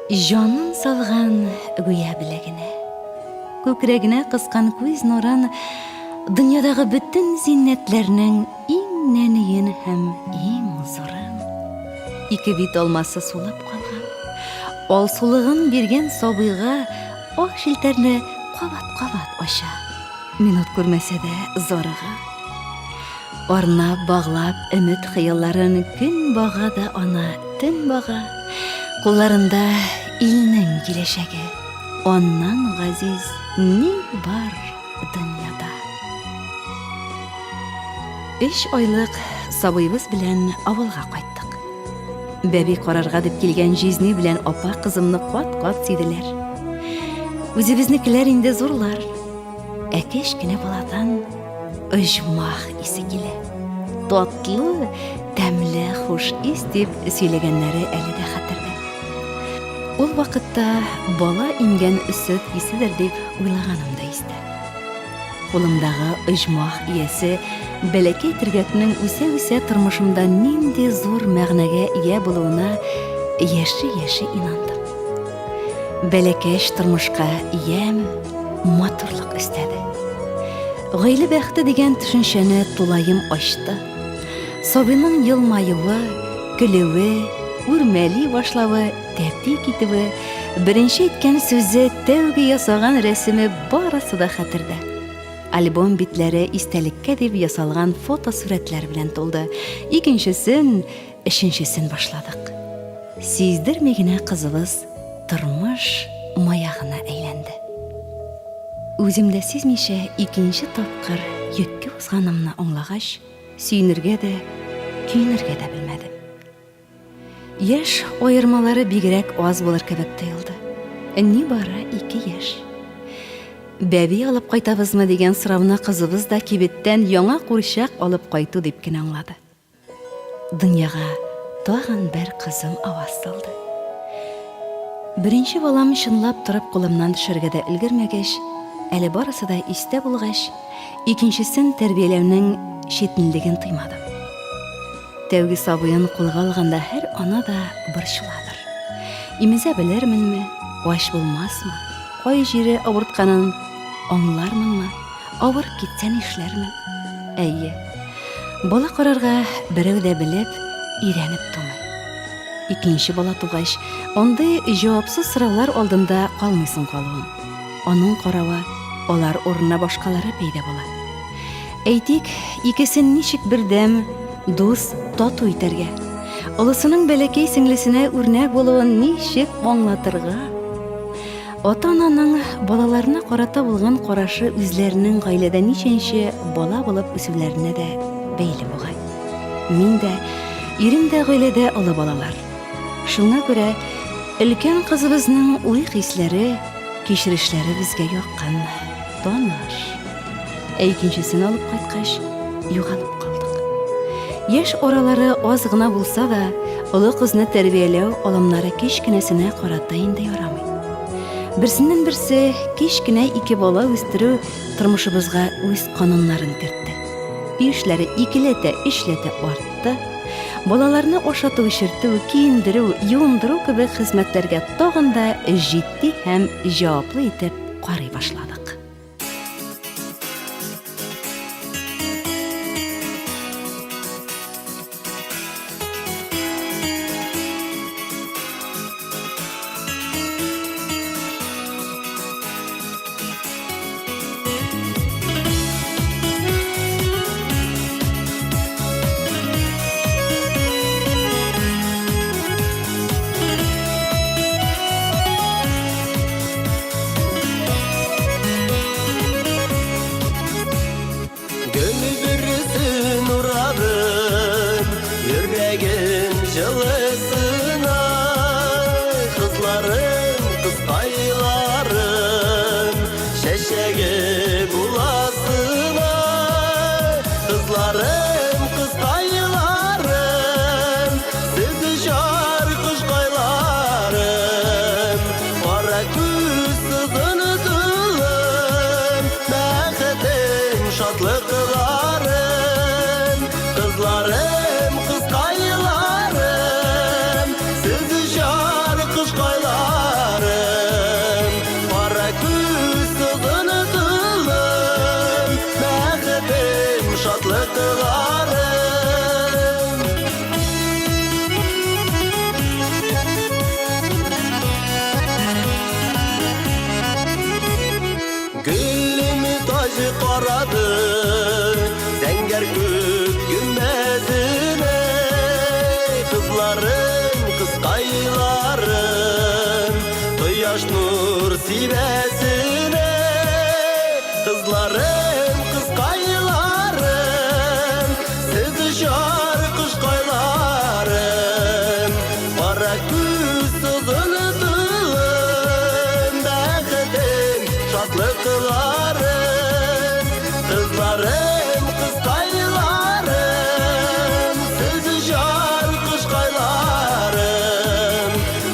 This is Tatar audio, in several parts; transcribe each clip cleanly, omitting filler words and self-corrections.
Җанын салган гүя беләгенә. Күкрәгенә кыскан күз нурын, дөньядагы бөтен зиннәтләрнең иң нәниен һәм иң зурын. Ике бит алмасы сулып калган. Алсулыгын биргән сабыйга ак челтәрне кабат-кабат ача. Минут күрмәсә дә зарыга. Арнап, баглап, өмет хыялларын көн бага да ана, төн бага. Кулларында илнең киләчәге. Аннан газиз ни бар дөньяда? Өч айлык сабыебыз белән авылга кайттык. Бәби карарга дип килгән җизни белән апа кызымны кат-кат сөйделәр. Үзебезнекеләр инде зурлар. Ә кечкенә баладан оҗмах исе килә. Татлы, тәмле хуш ис дип сөйләгәннәре әле дә хәтердә. Ул вакытта бала имгән сөт иседер дип уйлаганым да истә. Кулымдагы оҗмах иясе бәләкәй төргәкнең үсә-үсә тормышымда нинди зур мәгънәгә ия булуына яши-яши инандым. Бәләкәч тормышка ямь, матурлык өстәде. Гаилә бәхете дигән төшенчәне тулаем ачты. Сабыйның елмаюы, көлүе, үрмәли башлавы, тәпи китүе, беренче әйткән сүзе, тәүге ясаган рәсеме барысы да хәтердә. Альбом битләре истәлеккә дип ясалган фотосурәтләр белән тулды. Икенчесен, өченчесен башладык. Сиздерми генә кызыбыз тормыш маягына әйләнде. Үзем дә сизмичә икенче тапкыр йөккә узганымны аңлагач, сөенергә дә, көенергә дә белмәдем. Яшь аермалары бигрәк аз булыр кебек тоелды. Нибары ике яшь. Бәби алып кайтабызмы дигән сорауны кызыбыз да кибеттән яңа курчак алып кайту дип кенә аңлады. Дөньяга тагын бер кызым аваз салды. Беренче балам чынлап торып кулымнан төшәргә дә өлгермәгәч, әле барысы да истә булгач, икенчесен тәрбияләүнең читенлеген тоймадым. Тәүге сабыен кулга алганда һәр ана да борчыладыр. Имезә белерменме, ач булмасмы, кай җире авыртканын аңлармынмы? Авырып китсә нишләрмен? Әйе, бала карарга берәү дә белеп, өйрәнеп тумый. Икенче бала тугач, андый җавапсыз сораулар алдында калмыйсың калуын. Аның каравы, алар урынына башкалары пәйда була. Әйтик, икесен ничек бердәм, дус, тату итәргә? Олысының бәләкәй сеңлесенә үрнәк булуын ничек аңлатырга? Ата-ананың балаларына карата булган карашы үзләренең гаиләдә ничәнче бала булып үсүләренә дә бәйле бугай. Мин дә, ирем дә гаиләдә олы балалар. Шуңа күрә өлкән кызыбызның уй-хисләре, кичерешләре безгә якын, таныш. Ә икенчесен алып кайткач, югалып калдык. Яшь аралары аз гына булса да, олы кызны тәрбияләү алымнары кечкенәсенә карата инде ярамый. Берсеннән берсе кечкенә ике бала үстерү тормышыбызга үз кануннарын кертте. Өй эшләре икеләтә, өчләтә артты. Балаларны ашату-эчертү, киендерү, юындыру кебек хезмәтләргә тагын да җитди һәм җаваплы итеп карый башладык. Гөл урадым, йөрәгем җылысына. Кызларым, кызкайларым, чәчәге буласына. Кызларым, кызкайларым, сез җар кошкайларым. Кара күз сызын тулым, бәхетем, шатлыкларым, кызларым, кызкайларым. шивәсенә. Кызларым, кызкайларым, Сез очар кошкайларым, Кара күз сызылтылым, Бәхетем, шатлыкларым. Кызларым, кызкайларым, Сез очар кошкайларым,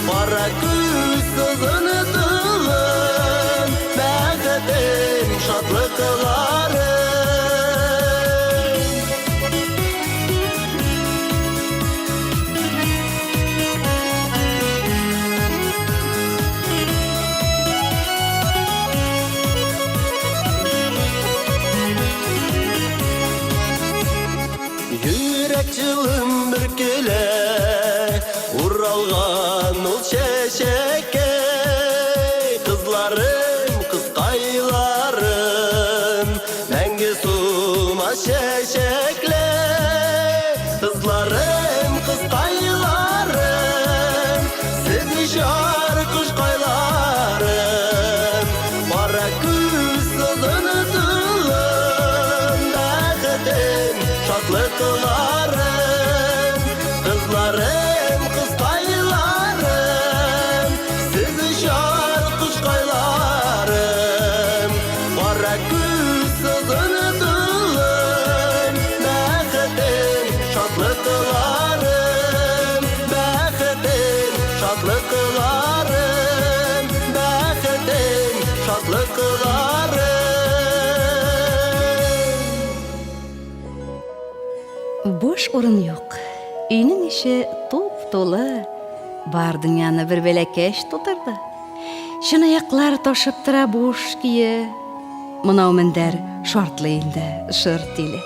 Кара күз сызылтылым, Бәхетем, шатлыкларым. Йөрәк җылым бөркелә, Уралган ул чәчәккә. Кызларым, кызкайларым, Мәңге сулмас чәчәкләр. Кызларым, кызкайларым, Сез җар кошкайларым, Кара күз сызынытылым, Бәхетем, шатлыкларым. Кызларым, кызкайларым, Сез җар кошкайларым, Кара күз сызынытылым, Бәхетем, шатлыкларым, Бәхетем, шатлыкларым, Бәхетем, шатлыкларым. Буш урын юк. Өйнең эче туп-тулы. Бар дөньяны бер бәләкәч тутырды. Чынаяклар ташып тора буш көе. Монау мендәр шартлый инде, шыр тиле.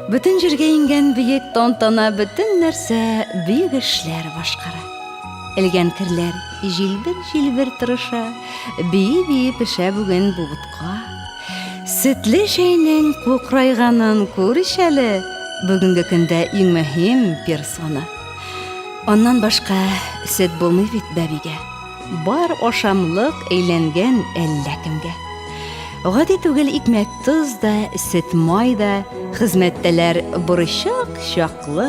Бөтен җиргә иңгән бөек тантана бөтен нәрсә бөек эшләр башкара. Элгән керләр җилбер-җилбер тырыша, бии-бии пешә бүген бу ботка. Сөтле чәйнең кукрайганын күрш әле, бүгенге көндә иң мөһим персона. Аннан башка сөт булмый бит бәбигә. Бар ашамлык әйләнгән әллә кемгә. Гади түгел икмәк тоз да, сөт май да, хезмәттәләр борычак чаклы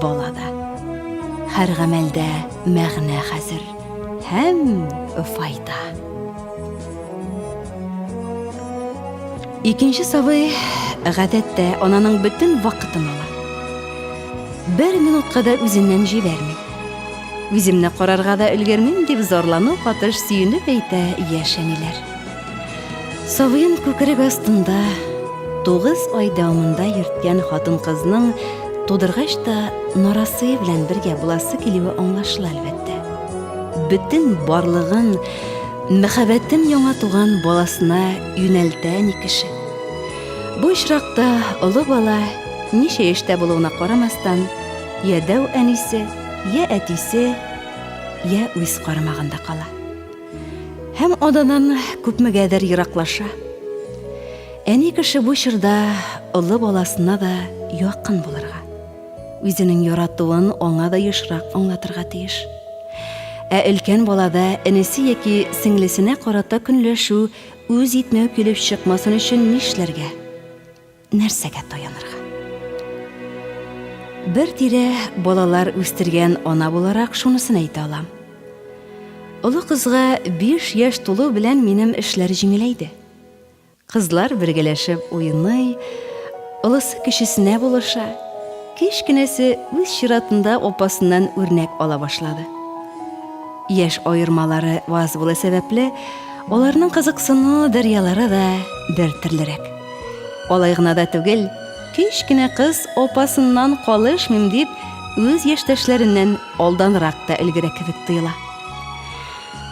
бала да. Һәр гамәлдә мәгънә хәзер һәм файда. Икенче сабый гадәттә ананың бөтен вакытын ала. Бер минутка да үзеннән җибәрми. Үземне карарга да өлгермим дип зарлану катыш сөенеп әйтә яшь әниләр. Сабыен күкрәк астында 9 ай дәвамында йөрткән хатын-кызның тудыргач та нарасые белән бергә буласы килүе аңлашыла, әлбәттә. Бөтен барлыгын, мәхәббәтен яңа туган баласына юнәлтә әни кеше. Бу очракта олы бала ничә яшьтә булуына карамастан, я дәү әнисе, я әтисе, я үз карамагында кала. Һәм ададан күпмегәдер ераклаша. Әни кеше бу чорда олы баласына да якын булырга, үзенең яратуын аңа да ешрак аңлатырга тиеш. Ә өлкән балада энесе яки сеңлесенә карата көнләшү, үз итмәү килеп чыкмасын өчен нишләргә? Нәрсәгә таянырга? Бер тирә балалар үстергән ана буларак шунысын әйтә алам. Олы кызга 5 яшь тулу белән минем эшләр җиңеләйде. Кызлар бергәләшеп уйный, олысы кечесенә булыша, кечкенәсе үз чиратында апасыннан үрнәк ала башлады. Яшь аермалары аз булу сәбәпле, аларның кызыксыну дәрьялары да бер төрлерәк. Алай гына да түгел, кечкенә кыз апасыннан калышмыйм дип, үз яшьтәшләреннән алданрак та өлгерә кебек тоела.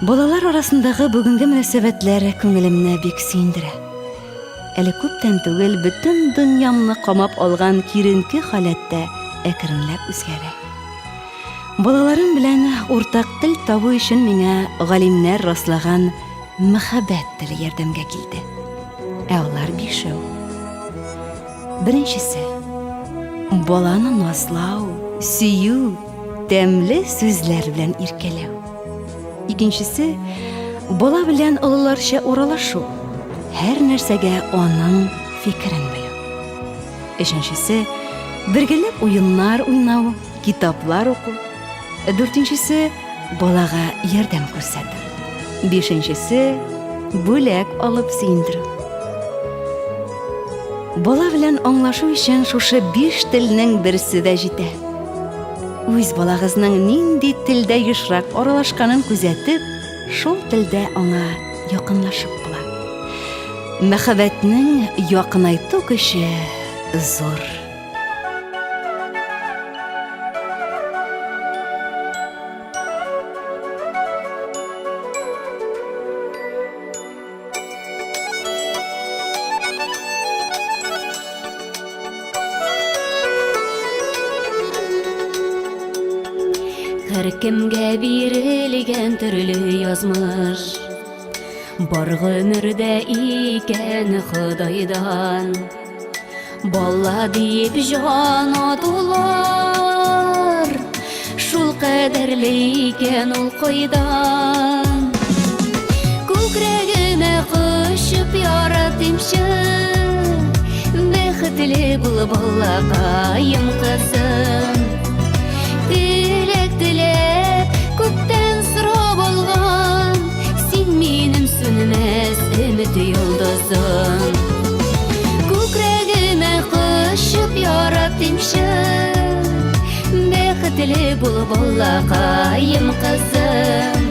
Балалар арасындагы бүгенге мөнәсәбәтләр күңелемне бик сөендерә. Әле күптән түгел бөтен дөньямны камап алган киренке халәт тә әкренләп үзгәрә. Балаларым белән уртак тел табу өчен миңа галимнәр раслаган мәхәббәт теле ярдәмгә килде. Ә алар бишәү. Беренчесе. Баланы назлау, сөю, тәмле сүзләр белән иркәләү. Икенчесе. бала белән олыларча аралашу, һәр нәрсәгә аның фикерен белү. Өченчесе, бергәләп уеннар уйнау, китаплар уку. Дүртенчесе, балага ярдәм күрсәтү. Бишенчесе, бүләк алып сөендерү. Бала белән аңлашу өчен шушы биш телнең берсе дә җитә. Үз балагызның нинди телдә ешрак аралашканын күзәтеп, шул телдә аңа якынлашып була. Мәхәббәтнең якынайту көче зур. Һәркемгә бирелгән төрле язмыш Бар гомердә икән Ходайдан Бала диеп җан атулар Шул кадәрле икән ул кайдан Күкрәгемә кочып яратыймчы Бәхетле бул балакаем кызым Теләк теләп күктән сорап алган Син минем сүнмәс өмет йолдызым Күкрәгемә кочып яратыймчы Бәхетле бул балакаем кызым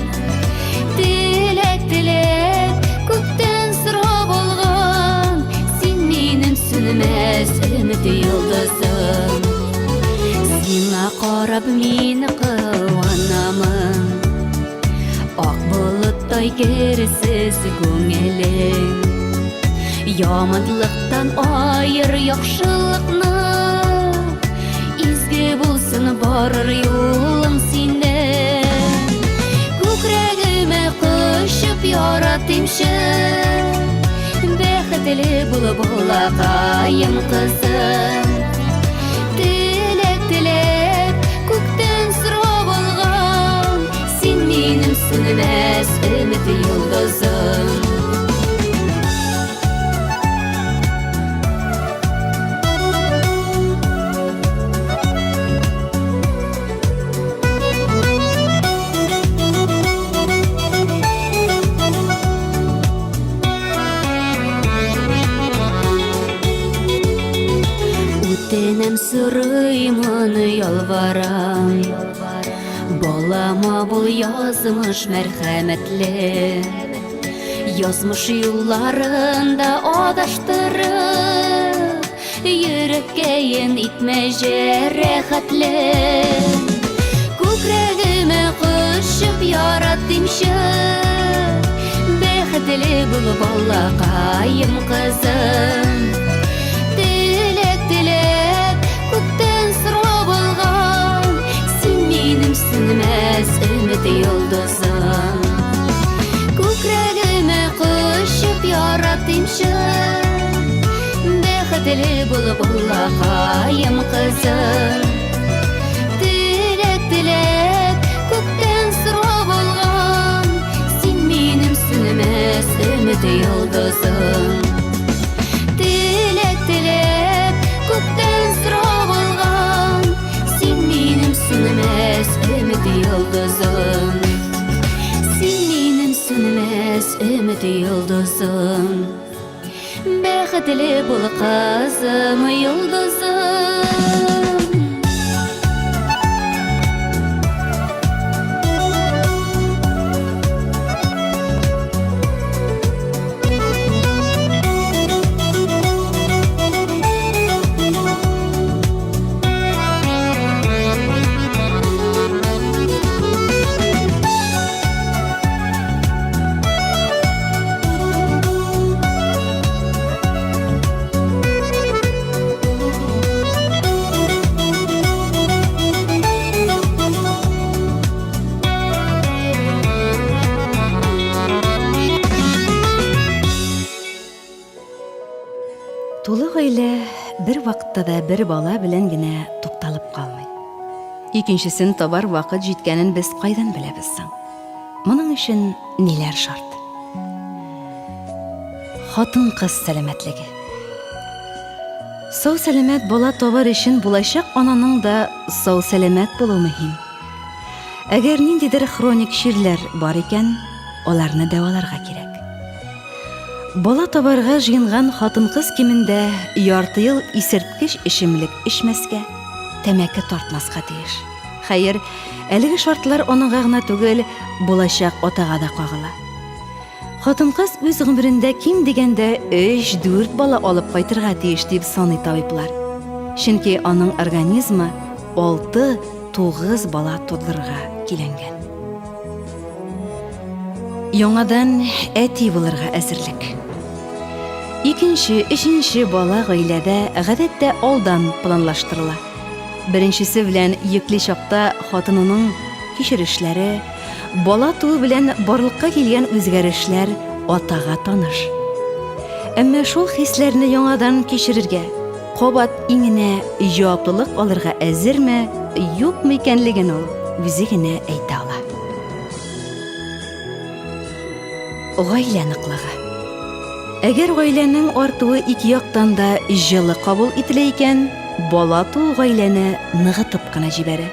Теләк теләп күктән сорап алган Син минем сүнмәс өмет йолдызым Сиңа карап мин куанамын Ак болыттай керсез күңелең Яманлыктан аер яхшылыкны Изге булсын барыр юлың синең Күкрәгемә кочып яратыймчы Бәхетле бул балакаем кызым Теләк теләп күктән сорап алган Син минем сүнмәс өмет йолдызым. Үтенәм, сорыймын, ялварам. Балама бул язмыш мәрхәмәтле Язмыш юлларында адаштырып Йөрәккәен итмә җәрәхәтле Күкрәгемә кочып яратыймчы Бәхетле бул балакаем кызым Теләк теләп күктән сорап алган Син минем сүнмәс өмет йолдызым Күкрәгемә кочып яратыймчы Бәхетле бул балакаем кызым Теләк теләп күктән сорап алган Син минем сүнмәс өмет йолдызым Теләк теләп күктән сорап алган Син минем сүнмәс өмет йолдызым Син минем сүнмәс өмет йолдызым Бәхетле бул, кызым, йолдызым. Тулы гаилә бер вакытта да бер бала белән генә тукталып калмый. Икенчесен табар вакыт җиткәнен без кайдан беләбез соң? Моның өчен ниләр шарт? Хатын-кыз сәламәтлеге. Сау-сәламәт бала табар өчен булачак ананың да сау-сәламәт булуы мөһим. Әгәр ниндидер хроник чирләр бар икән, аларны дәваларга кирәк. Бала табарга җыенган хатын-кыз кимендә ярты ел исерткеч эчемлек эчмәскә, тәмәке тартмаска тиеш. Хәер, әлеге шартлар анага гына түгел, булачак атага да кагыла. Хатын-кыз үз гомерендә ким дигәндә 3-4 бала алып кайтырга тиеш дип саный табиблар. Чөнки аның организмы 6-9 бала тудырырга көйләнгән. Яңадан әти булырга әзерлек. Икенче, өченче бала гаиләдә гадәттә алдан планлаштырыла. Беренчесе белән йөкле чакта хатынының кичерешләре, бала туу белән барлыкка килгән үзгәрешләр атага таныш. Әмма шул хисләрне яңадан кичерергә, кабат иңенә җаваплылык алырга әзерме, юкмы икәнлеген ул үзе генә әйтә ала. Гаилә ныклыгы. Әгәр гаиләнең артуы ике яктан да җылы кабул ителә икән, бала туу гаиләне ныгытып кына җибәрә.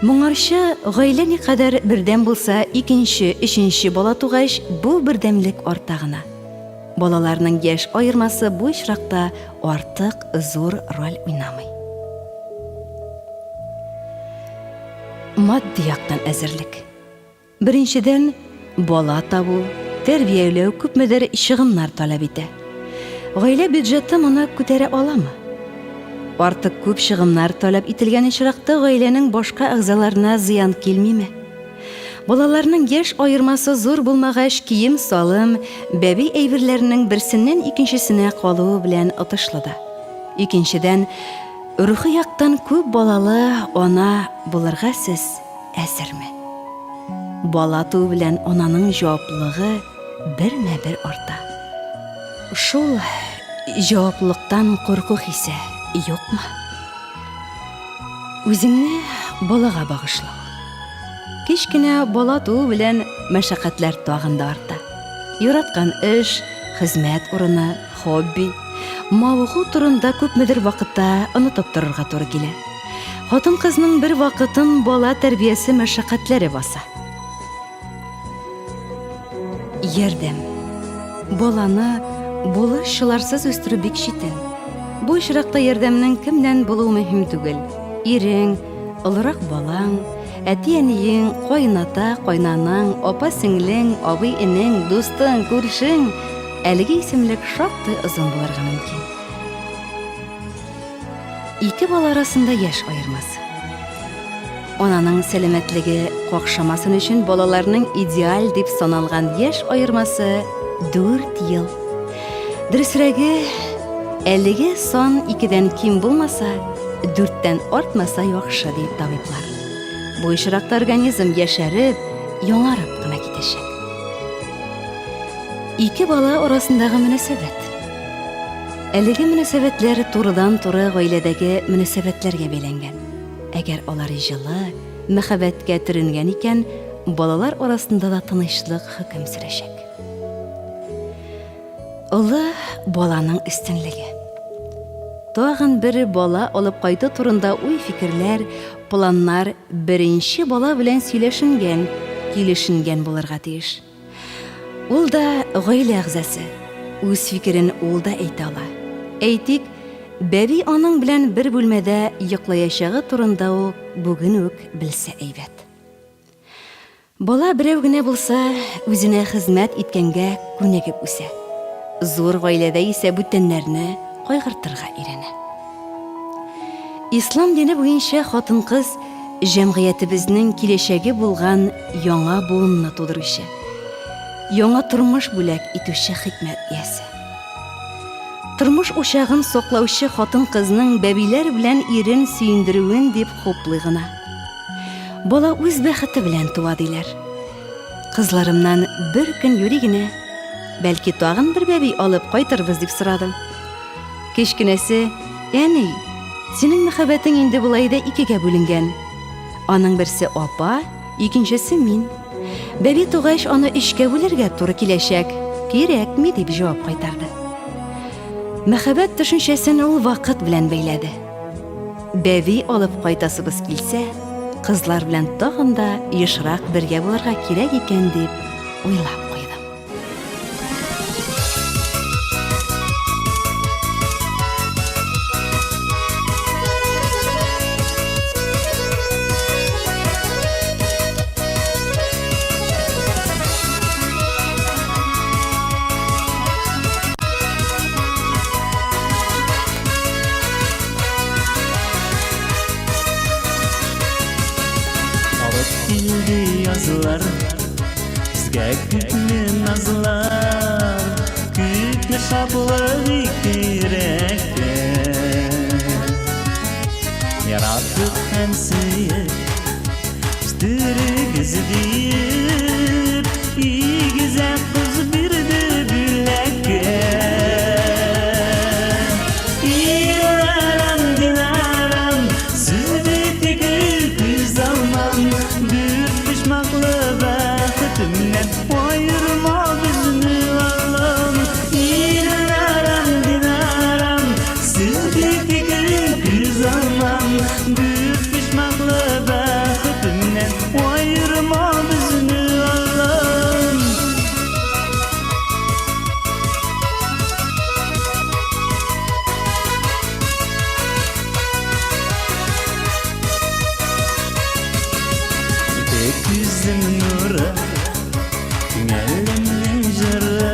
Моңарчы гаилә никадәр бердәм булса, икенче, өченче бала тугач, бу бердәмлек арта гына. Балаларның яшь аермасы бу очракта артык зур роль уйнамый. Матди яктан әзерлек. Беренчедән, бала табу, тәрбияләү күпмедер чыгымнар таләп итә. Гаилә бюджеты моны күтәрә аламы? Артык күп чыгымнар таләп ителгән очракта гаиләнең башка әгъзаларына зыян килмиме? Балаларның яшь аермасы зур булмагач, кием-салым, бәби әйберләренең берсеннән икенчесенә калуы белән отышлы да. Икенчедән, рухи яктан күп балалы ана булырга сез әзерме? Бала туу белән ананың җаваплылыгы бермә-бер арта. Шул җаваплылыктан курку хисе юкмы? Үзеңне балага багышлау. Кечкенә бала туу белән мәшәкатьләр тагын да арта. Яраткан эш, хезмәт урыны, хобби, мавыгу турында күпмедер вакытта онытып торырга туры килә. Хатын-кызның бер вакытын бала тәрбиясе мәшәкатьләре баса. Ярдәм. Баланы булышчыларсыз үстерү бик читен. Бу очракта ярдәмнең кемнән булуы мөһим түгел. Ирең, олырак балаң, әти-әниең, кайната, кайнанаң, апа-сеңлең, абый-энең, дустың, күршең, әлеге исемлек шактый озын булырга мөмкин. Ике бала арасында яшь аермасы. Ананың сәламәтлеге какшамасын өчен балаларның идеаль дип саналган яшь аермасы 4 ел. Дөресрәге, әлеге сан икедән ким булмаса, дүрттән артмаса яхшы, ди табиблар. Бу очракта организм яшәреп, яңарып кына китәчәк. Ике бала арасындагы мөнәсәбәт. Әлеге мөнәсәбәтләр турыдан-туры гаиләдәге мөнәсәбәтләргә бәйләнгән. Әгәр алар җылы, мәхәббәткә төренгән икән, балалар арасында да тынычлык хөкем сөрәчәк. Олы баланың өстенлеге. Тагын бер бала алып кайту турында уй-фикерләр, планнар беренче бала белән сөйләшенгән, килешенгән булырга тиеш. Ул да гаилә әгъзасы. Үз фикерен ул да әйтә ала. Әйтик, бәби аның белән бер бүлмәдә йоклаячагы турында ул бүген үк белсә әйбәт. Бала берәү генә булса, үзенә хезмәт иткәнгә күнегеп үсә. Зур гаиләдә исә бүтәннәрне кайгыртырга өйрәнә. Ислам дине буенча хатын-кыз җәмгыятебезнең киләчәге булган яңа буынны тудыручы, яңа тормыш бүләк итүче хикмәт иясе. Тормыш учагын саклаучы хатын-кызның бәбиләр белән ирен сөендерүен дип хуплый гына. Бала үз бәхете белән туа, диләр. Кызларымнан бер көн юри генә, бәлки тагын бер бәби алып кайтырбыз дип сорадым. Кечкенәсе, Әни, синең мәхәббәтең инде болай да икегә бүленгән. Аның берсе апа, икенчесе мин. Бәби тугач, аны өчкә бүлергә туры киләчәк. Кирәкми, дип җавап кайтарды. Мәхәббәт төшенчәсен ул вакыт белән бәйләде. Бәби алып кайтасыбыз килсә, кызлар белән тагын да ешрак бергә булырга кирәк икән дип уйлап куйдым. Алып килде язлар, безгә күпме назлар, күпме шатлык ике йөрәктә. Яраттык һәм сөеп, үстерегез диеп, игезәк кыз бирде бүләккә. Динарам, динарам, сүз бите күз алмам, дүрт почмаклы бәхетемнән аерма безне, Аллам. Динарам, динарам, сүз бите күз алмам, дүрт почмаклы бәхетемнән аерма безне, Аллам. Ике күзем нуры, күңелемнең җыры,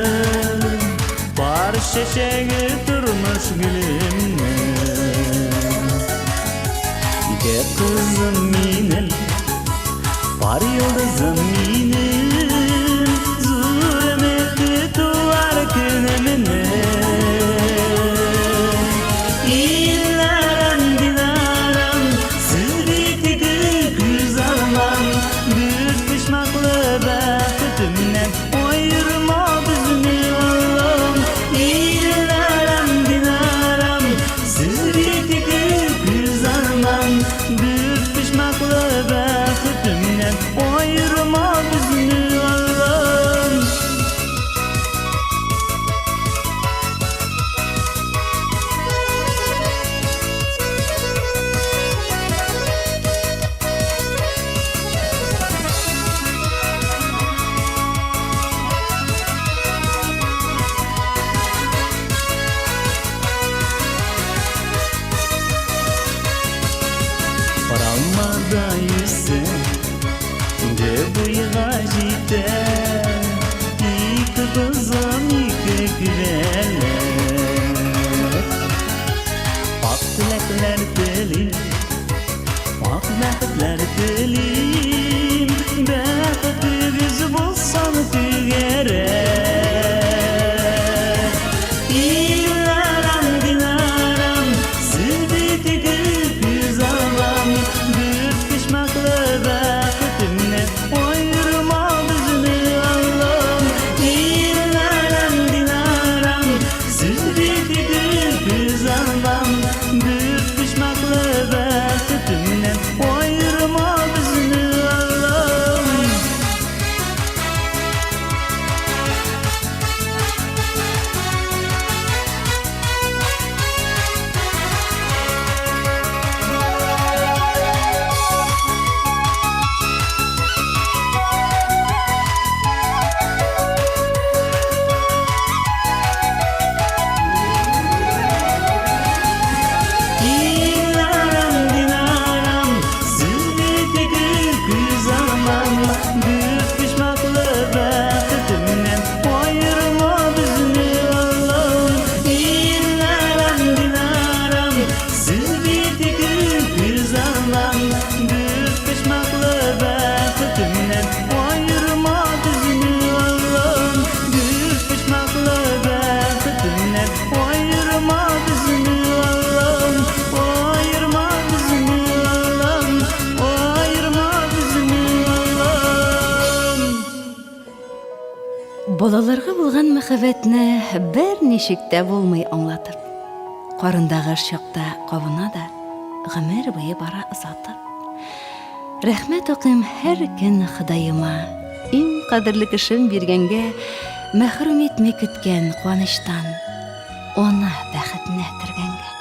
Бар чәчәге тормыш гөлемнең. Ике кызым минем, Бар йолдызым минем, Зур өмете туар көнемнең. Динарам, динарам, Сез бит ике күз алмам, Дүрт почмаклы бәхетемнән Аерма безне, Аллам. Динарам, динарам, Сез бит ике күз алмам, Дүрт почмаклы бәхетемнән Аерма безне, Аллам. Каралмада йөзсә, инде буйга җитә. Ике кызым, ике күбәләк. Ак теләкләр телим, ак бәхетләр телим. Бәхетегез булсын түгәрәк. Динарам, динарам, сез бит ике күз алмам, дүрт почмаклы бәхетемнән аерма безне, Аллам. Динарам, динарам, сез бит ике күз алмам, дүрт почмаклы бәхетемнән аерма безне, Аллам. Динарам, динарам, сез бит ике күз алмам, дүрт почмаклы бәхетемнән аерма безне, Аллам. Динарам, динарам, сез бит ике күз алмам, дүрт почмаклы бәхетемнән аерма безне, Аллам. Дүрт почмаклы бәхетемнән аерма безне, Аллам. Аерма безне, Аллам, аерма безне, Аллам. Балаларга булган мәхәббәтне берничек тә булмый аңлатып. Карындагы чакта кабына да, гомер буе бара озатып. Рәхмәт укыйм һәр көн Ходаема. Иң кадерле кешем биргәнгә мәхрүм итми көткән куанычтан, ана бәхетенә төргәнгә.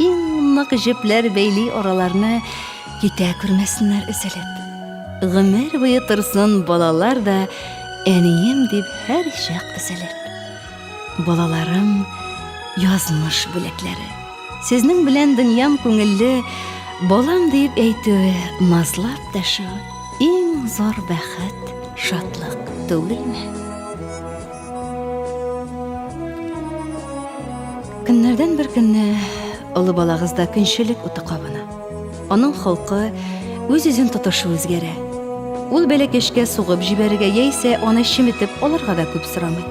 Иң нык җепләр бәйли араларны, китә күрмәсеннәр өзелеп. Гомер буе торсын балалар да әнием дип һәрчак өзелеп. Балаларым, язмыш бүләкләре. Сезнең белән дөньям күңелле, балам диеп әйтүе, назлап дәшү, иң зур бәхет, шатлык түгелме? Көннәрдән бер көнне олы балагызда көнчелек уты кабына. Аның холкы, үз-үзен тотышы үзгәрә. Ул бәләкәчкә сугып җибәрергә яисә аны чеметеп алырга да күп сорамый.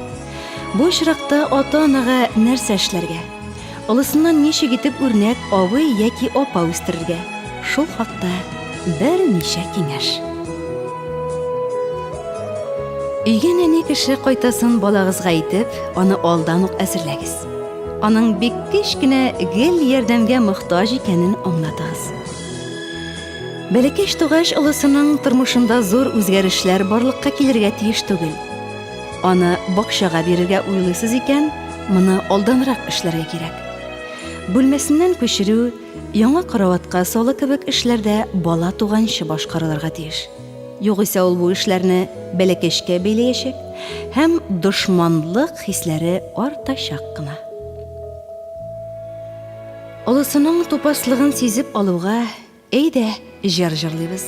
Бу очракта ата-анага нәрсә эшләргә? Олысыннан ничек итеп үрнәк абый яки апа үстерергә? Шул хакта берничә киңәш. Өйгә нәни кеше кайтасын балагызга әйтеп, аны алдан ук әзерләгез. Аның бик кечкенә гел ярдәмгә мохтаҗ икәнен аңлатыгыз. Бәләкәч тугач, олысының тормышында зур үзгәрешләр барлыкка килергә тиеш түгел. Аны бакчага бирергә уйлыйсыз икән, моны алданрак эшләргә кирәк. Бүлмәсеннән күчерү, яңа караватка салу кебек эшләр дә бала туганчы башкарылырга тиеш. Югыйсә ул бу эшләрне бәләкәчкә бәйләячәк һәм дошманлык хисләре артачак кына. Олысының тупаслыгын сизеп алуга, Әйдә, җыр җырлыйбыз,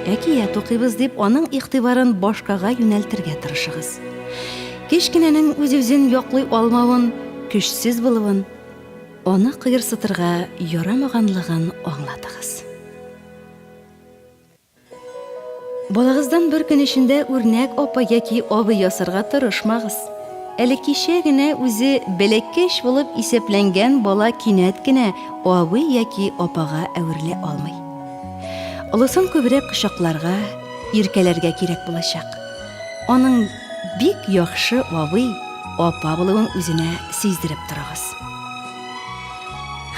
әкият укыйбыз, дип аның игътибарын башкага юнәлтергә тырышыгыз. Кечкенәнең үз-үзен яклый алмавын, көчсез булуын, аны кыерсытырга ярамаганлыгын аңлатыгыз. Балагыздан бер көн эчендә үрнәк апа яки абый ясарга тырышмагыз. Әле кичә генә үзе бәләкәч булып исәпләнгән бала кинәт кенә абый яки апага әверелә алмый. Олысын күбрәк кочакларга, иркәләргә кирәк булачак. Аның бик яхшы абый, апа булуын үзенә сиздереп торыгыз.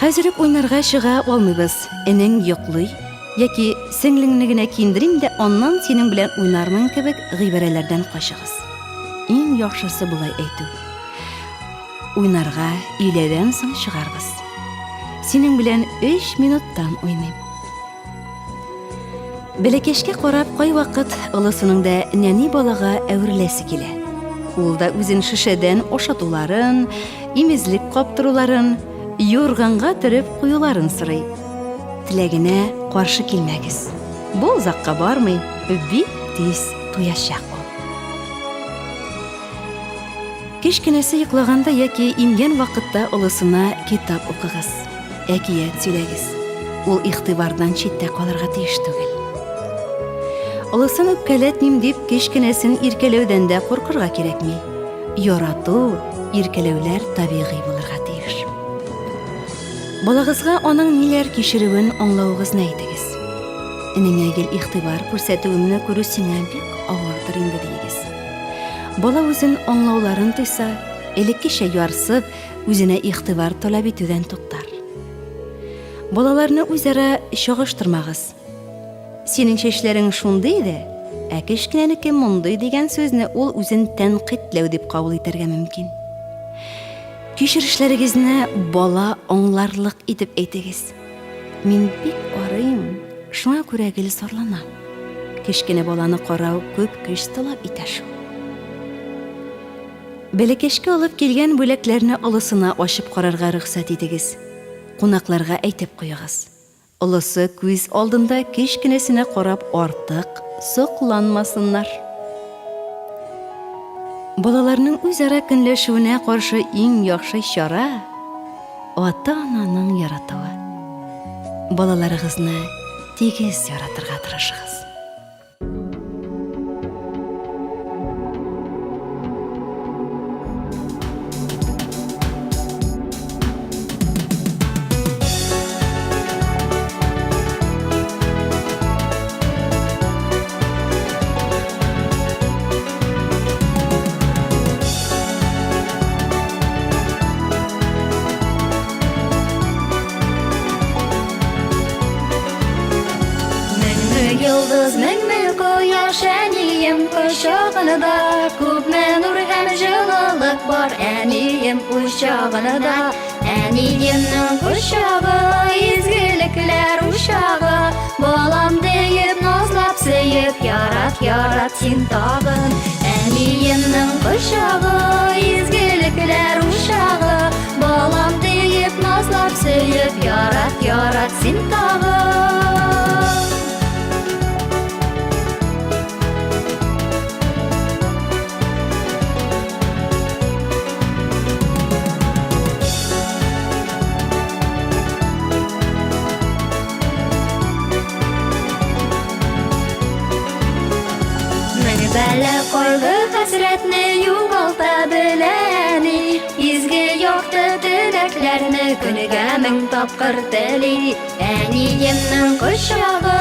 Хәзер үк уйнарга чыга алмыйбыз, энең йоклый, Яки сеңлеңне генә киендерим дә аннан синең белән уйнармын кебек гыйбарәләрдән качыгыз. Иң яхшысы болай әйтү. Уйнарга өйләдән соң чыгарбыз. Синең белән өч минуттан уйныйм. Бәләкәчкә карап, кайвакыт олысының да нәни балага әвереләсе килә. Ул да үзен шешәдән ашатуларын, имезлек каптыруларын, юрганга төреп куюларын сорый. Теләгенә каршы килмәгез. Бу озакка бармый, бик тиз туячак ул. Кечкенәсе йоклаганда яки имгән вакытта олысына китап укыгыз, әкият сөйләгез. Ул игътибардан читтә калырга тиеш түгел. Олысын үпкәләтмим дип, кечкенәсен иркәләүдән дә куркырга кирәкми. Ярату, иркәләүләр табигый булырга тиеш. Балагызга аның ниләр кичерүен аңлавыгызны әйтегез. Энеңә гел игътибар күрсәтүемне күрү сиңа бик авырдыр инде, диегез. Бала үзен аңлауларын тойса, элеккечә ярсып, үзенә игътибар таләп итүдән туктар. Балаларны үзара чагыштырмагыз. Синең чәчләрең шундый иде, ә кечкенәнеке мондый дигән сүзне ул үзен тәнкыйтьләү дип кабул итәргә мөмкин. Кичерешләрегезне бала аңларлык итеп әйтегез. Мин бик арыйм, шуңа күрә гел зарланам. Кечкенә баланы карау күп көч таләп итә шул. Бәләкәчкә алып килгән бүләкләрне олысына ачып карарга рөхсәт итегез. Кунакларга әйтеп куегыз. Олысы күз алдында кечкенәсенә карап артык сокланмасыннар. Балаларның үзара көнләшүенә каршы иң яхшы чара, ата-ананың яратуы. Балаларыгызны тигез яратырга тырышыгыз. йолдыз, мең-мең кояш әнием кочагында. Күпме нур һәм җылылык бар әнием кочагында. Әниемнең кочагы, изгелекләр учагы. Балам диеп назлап сөеп, ярат, ярат син тагын. Әниемнең кочагы, изгелекләр учагы. Балам диеп назлап сөеп, ярат, ярат син тагын. Мең бәла, кайгы, хәсрәтне югалта белә әни. Изге якты теләкләрне көнгә мең тапкыр тели. Әниемнең кочагы,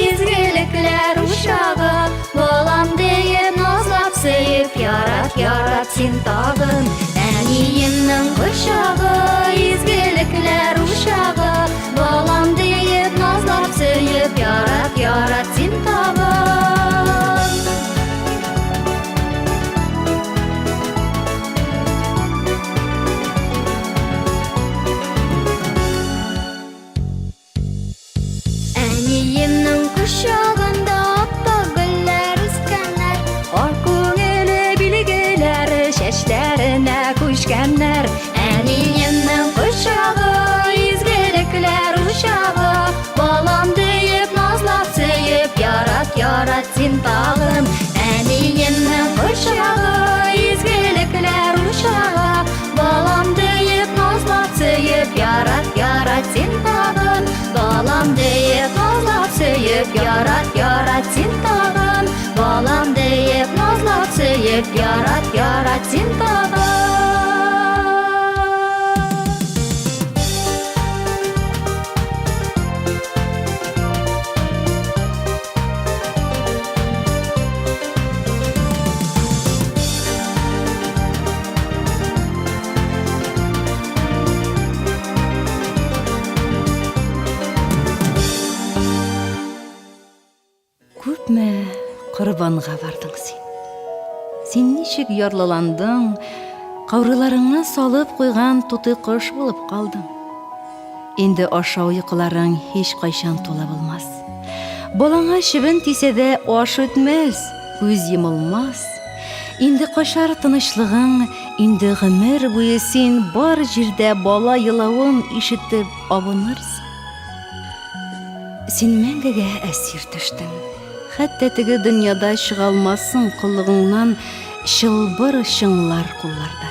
изгелекләр учагы. Балам диеп назлап сөеп, ярат, ярат син тагын. Әниемнең кочагы, изгелекләр учагы. Балам диеп назлап сөеп, ярат, ярат син тагын. Әниемнең кочагында ап-ак гөлләр үскәннәр, Ак күңеле билгеләре чәчләренә күчкәннәр. Әниемнең кочагы, изгелекләр учагы, Балам диеп назлап сөеп, ярат, ярат син тагын. Әниемнең кочагы, изгелекләр учагы, Балам диеп назлап сөеп, ярат, ярат син тагын. Балам диеп назлап сөеп, ярат, ярат син тагын. Балам диеп назлап сөеп, ярат, ярат син тагын. Күпме корбанга бардың син. Син ничек ярлыландың, каурыйларыңны салып куйган тутый кош булып калдың. Инде ашау йокыларың һич кайчан тулы булмас. Балаңа чебен тисә дә аш үтмәс, күз йомылмас. Инде качар тынычлыгың, инде гомер буе син бар җирдә бала елавын ишетеп абынырсың. Син мәңгегә әсир төштең. Хәтта теге дөньяда чыга алмассың коллыгыңнан чылбыр чыңлар кулларда.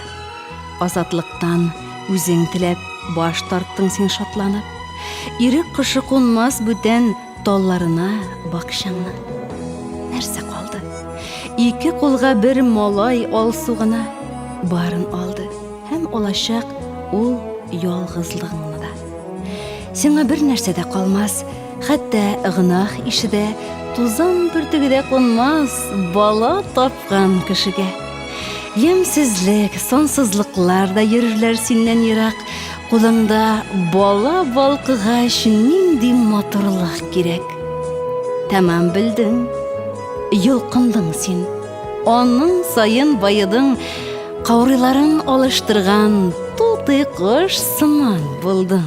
Азатлыктан үзең теләп баш тарттың син шатланып. Ирек кошы кунмас бүтән талларына бакчаңны. Нәрсә калды? Ике кулга бер малай алсу гына барын алды һәм алачак ул ялгызлыгыңны да. Сиңа бер нәрсә дә калмас, хәтта гөнаһ ише дә, тузан бөртеге дә кунмас бала тапкан кешегә. Ямьсезлек, сансызлыклар да йөрерләр синнән ерак. Кулыңда бала балкыгач нинди матурлык кирәк. Тәмам белдең, йолкындың син. Аның саен баедың, каурыйларын алыштырган тутый кош сыман булдың.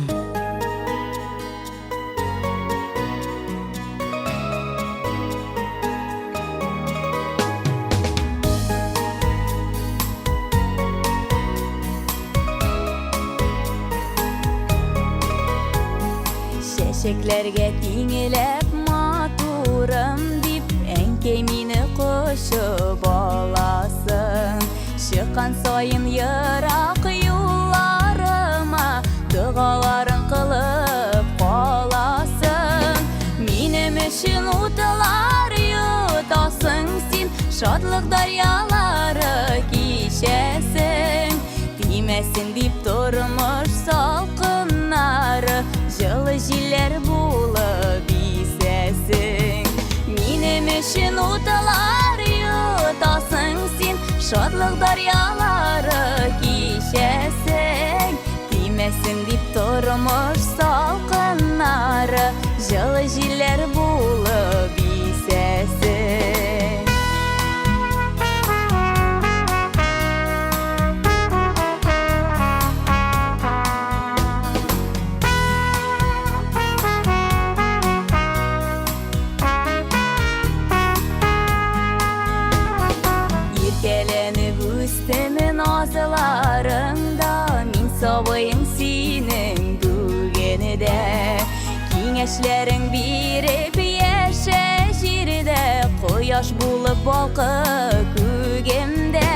Чәчәкләргә тиңеләп матурым дип, әнкәй мине кочып аласың. Чыккан саен ерак юлларыма догаларың кылып каласың. Минем өчен утлар йотасың син, шатлык дәрьялары кичәсең. Тимәсен дип тормыш салкыннары, җылы җилләр булып исәсең. Минем өчен утлар йотасың син, шатлык дәрьялары кичәсең. Тимәсен дип тормыш салкыннары, җылы җилләр булып Сөенечләрең биреп яшә җирдә, Кояш булып балкы күгемдә.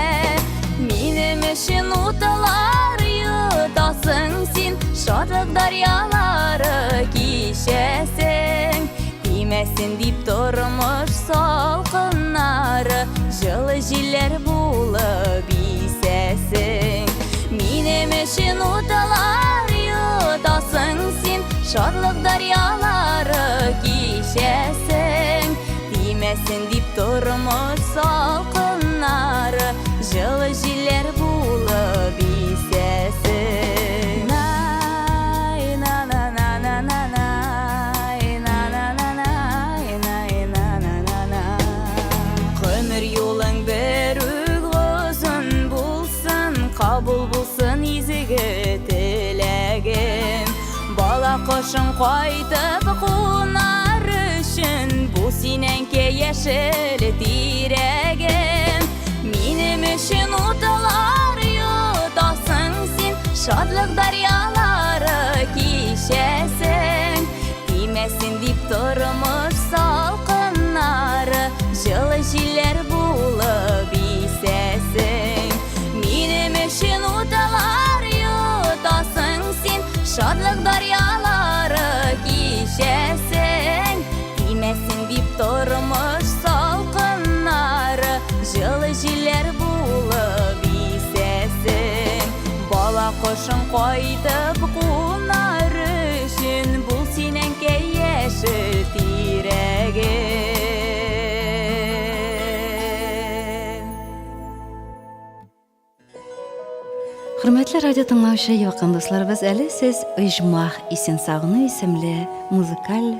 Минем өчен утлар йотасың син, Шатлык дарьялары кичәсең. Тимәсен дип тормыш салкыннары, Җылы җилләр булып исәсең. Минем өчен утлар йотасың син, Шатлык дарьялары кичәсең. Тимәсен дип тормыш салкыннары, Җылы җилләр булып исәсең. Най, на на на на на най, на на на най, най, на на на на. Гомер юлың бер үк озын булсын, Кабул булсын изге теләгем. Бала кошың кайтып кунар өчен, Бул син, әнкәй, яшел тирәгем. Минем өчен утлар йотасың син, Шатлык дарьялары кичәсең. Тимәсен дип тормыш салкыннары, Җылы җилләр булып исәсең. Минем өчен утлар йотасың син, Шатлык дарьялары кичәсең. Тимәсен дип тормыш салкыннары, Җылы җилләр булып исәсең. Бала кошың кайтып кунар өчен, Бул син, әнкәй, яшел тирәгем. Хөрмәтле радио тыңлаучы якын дусларыбыз, әле сез Оҗмах исен сагыну исемле музыкаль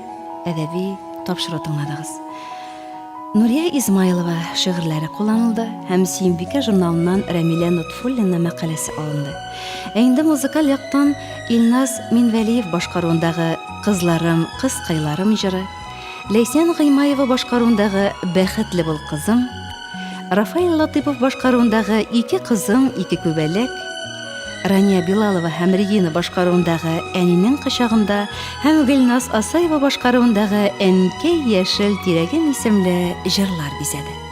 әдәби тапшыру тыңладыгыз. Нурия Измайлова шигырьләре кулланылды һәм Сөембикә журналыннан Рәмилә Нотфуллина мәкаләсе алынды. Ә инде музыкаль яктан Илназ Минвәлиев башкаруындагы Кызларым, кызкайларым җыры, Ләйсән Гыймаева башкаруындагы Бәхетле бул, кызым, Рафаэль Латыйпов башкаруындагы Ике кызым, ике күбәләк, Рания Билалова һәм Регина башкаруындагы Әнинең кочагында һәм Гөлназ Асаева башкаруындагы Әнкәй яшел тирәгем исемле җырлар бизәде.